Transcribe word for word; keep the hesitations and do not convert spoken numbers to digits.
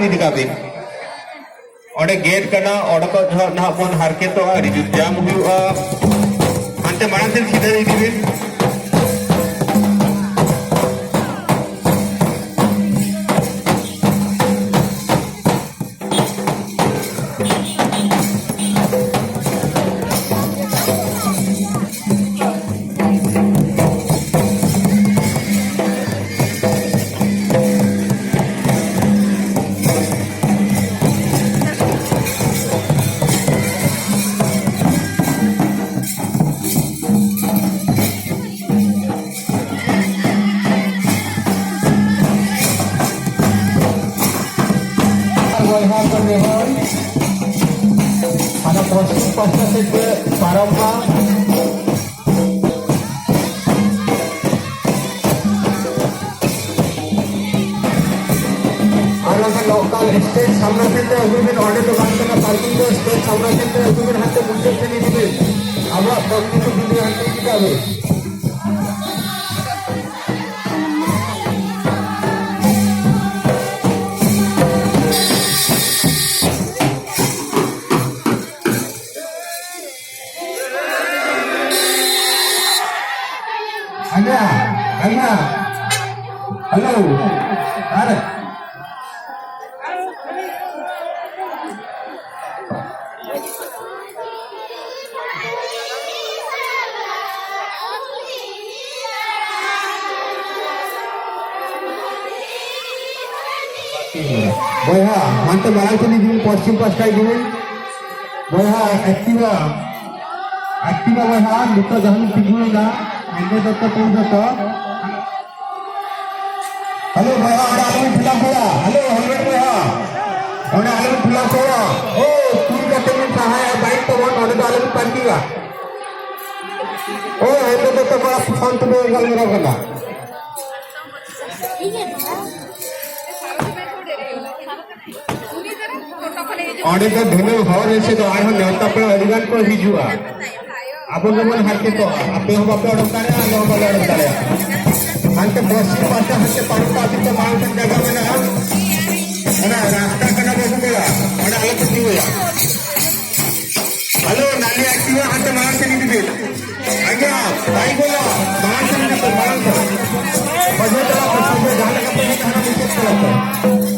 ᱤᱫᱤ ᱠᱟᱜ ᱵᱤᱱ᱾ ᱚᱸᱰᱮ ᱜᱮᱴ ᱠᱟᱱᱟ, ᱚᱰᱚᱠᱚᱜ ᱡᱚᱦᱚᱜ ᱱᱟᱦᱟᱜ ᱵᱚᱱ ᱦᱟᱨᱠᱮᱛᱚᱜᱼᱟ, ᱟᱹᱰᱤ ᱡᱩᱛ ᱡᱟᱢ ᱦᱩᱭᱩᱜᱼᱟ᱾ ᱦᱟᱱᱛᱮ ᱢᱟᱲᱟᱝ ᱥᱮᱫ ᱥᱤᱫᱷᱟᱹ ᱤᱫᱤ ᱵᱤᱱ᱾ ᱵᱚᱭᱦᱟ ᱠᱚ ᱱᱮᱦᱚᱨ ᱦᱟᱱᱟ ᱯᱚᱥᱪᱤᱢ ᱯᱟᱦᱴᱟ ᱥᱮᱫ ᱯᱮ ᱯᱟᱨᱚᱢ ᱢᱟ᱾ ᱟᱨ ᱚᱱᱟ ᱞᱳᱠᱟᱞ ᱥᱴᱮᱡᱽ ᱥᱟᱢᱱᱟ ᱥᱮᱫ ᱛᱮ ᱟᱹᱜᱩᱭ ᱵᱤᱱ, ᱚᱸᱰᱮ ᱫᱚ ᱵᱟᱝ ᱠᱟᱱᱟ ᱯᱟᱨᱠᱤᱝ ᱫᱚ, ᱥᱴᱮᱡᱽ ᱥᱟᱢᱱᱟ ᱥᱮᱫ ᱛᱮ ᱟᱹᱜᱩᱭ ᱵᱤᱱ, ᱦᱟᱱᱛᱮ ᱢᱩᱪᱟᱹᱫ ᱥᱮᱫ ᱤᱫᱤ ᱵᱤᱱ᱾ ᱟᱵᱚᱣᱟᱜ ᱯᱨᱚᱠᱨᱤᱛᱤ ᱵᱷᱤᱰᱤᱭᱳ ᱦᱟᱱᱛᱮ ᱤᱫᱤ ᱠᱟᱜ ᱵᱤᱱ᱾ ᱟᱭᱢᱟ, ᱟᱭᱢᱟ᱾ ᱦᱮᱞᱳ᱾ ᱟᱨ ᱵᱚᱭᱦᱟ, ᱦᱟᱱᱛᱮ ᱢᱟᱲᱟᱝ ᱥᱮᱫ ᱤᱫᱤ ᱵᱤᱱ, ᱯᱚᱥᱪᱤᱢ ᱯᱟᱥᱴᱟ ᱤᱫᱤ ᱵᱤᱱ᱾ ᱵᱚᱭᱦᱟ, ᱮᱠᱴᱤᱵᱷᱟ, ᱮᱠᱴᱤᱵᱷᱟ ᱵᱚᱭᱦᱟ, ᱱᱤᱛᱚᱜ ᱡᱟᱦᱟᱸ ᱵᱤᱱ ᱛᱤᱸᱜᱩᱭᱮᱱᱟ, ᱮᱱᱠᱷᱟᱱ ᱫᱚᱛᱚ, ᱠᱚ ᱫᱚᱛᱚ᱾ ᱦᱮᱞᱳ ᱵᱚᱭᱦᱟ, ᱚᱸᱰᱮ ᱟᱞᱚᱵᱤᱱ ᱴᱷᱮᱞᱟᱣ ᱠᱚᱣᱟ᱾ ᱦᱮᱞᱳ, ᱦᱮᱞᱢᱮᱴ ᱵᱚᱭᱦᱟ, ᱚᱸᱰᱮ ᱟᱞᱚᱵᱤᱱ ᱴᱷᱮᱞᱟᱣ ᱠᱚᱣᱟ᱾ ᱳ, ᱛᱩᱞ ᱠᱟᱛᱮ ᱵᱤᱱ ᱥᱟᱦᱟᱭᱟ, ᱵᱟᱭᱤᱠ ᱛᱟᱵᱚᱱ, ᱚᱸᱰᱮ ᱫᱚ ᱟᱞᱚᱵᱤᱱ ᱯᱟᱨᱠᱤᱝᱟ᱾ ᱳ, ᱦᱮᱞᱢᱮᱴ ᱫᱚᱛᱚ ᱠᱚᱲᱟ, ᱯᱷᱳᱱ ᱛᱮᱵᱤᱱ ᱜᱟᱞᱢᱟᱨᱟᱣ ᱠᱟᱱᱟ᱾ ᱚᱸᱰᱮ ᱫᱚ ᱫᱷᱤᱱᱟᱹᱝ ᱦᱚᱨ ᱨᱮ ᱥᱮ ᱫᱚ ᱟᱨᱦᱚᱸ ᱱᱮᱣᱛᱟ ᱯᱮᱲᱟ ᱟᱹᱰᱤ ᱜᱟᱱ ᱠᱚ ᱦᱤᱡᱩᱜᱼᱟ᱾ ᱟᱵᱚ ᱜᱮᱵᱚᱱ ᱦᱟᱨᱠᱮᱛᱚᱜᱼᱟ᱾ ᱟᱯᱮ ᱦᱚᱸ ᱵᱟᱯᱮ ᱚᱰᱚᱠ ᱫᱟᱲᱮᱭᱟᱜᱼᱟ, ᱟᱞᱮ ᱦᱚᱸ ᱵᱟᱞᱮ ᱚᱰᱚᱠ ᱫᱟᱲᱮᱭᱟᱜᱼᱟ᱾ ᱦᱟᱱᱛᱮ ᱯᱚᱥᱪᱤᱢ ᱯᱟᱦᱴᱟ, ᱦᱟᱱᱛᱮ ᱯᱟᱨᱚᱢ ᱠᱟᱜ ᱵᱤᱱ ᱛᱚ, ᱢᱟᱲᱟᱝ ᱥᱮᱫ ᱡᱟᱭᱜᱟ ᱢᱮᱱᱟᱜᱼᱟ᱾ ᱚᱱᱟ ᱨᱟᱥᱛᱟ ᱠᱟᱱᱟ ᱵᱟᱹᱵᱩ ᱠᱚᱲᱟ, ᱚᱸᱰᱮ ᱟᱞᱚ ᱯᱮ ᱛᱤᱸᱜᱩᱭᱟ᱾ ᱦᱮᱞᱳ, ᱱᱟᱞᱤ ᱟᱹᱠᱤᱞᱟ ᱦᱟᱱᱛᱮ ᱢᱟᱲᱟᱝ ᱥᱮᱫ ᱤᱫᱤ ᱵᱤᱱ᱾ ᱟᱭᱟ, ᱵᱟᱭ ᱵᱚᱞᱟ, ᱢᱟᱲᱟᱝ ᱥᱮᱫ ᱤᱫᱤ ᱯᱮ, ᱢᱟᱲᱟᱝ ᱥᱮᱫ᱾ ᱵᱟᱡᱟᱣ ᱪᱟᱞᱟᱜ ᱯᱮ, ᱥᱚᱵᱽ ᱡᱟᱦᱟᱸ ᱞᱮᱠᱟ ᱯᱮ ᱦᱮᱡ ᱟᱠᱟᱱᱟ, ᱢᱩᱪᱟᱹᱫ ᱪᱟᱞᱟᱜ ᱯᱮ᱾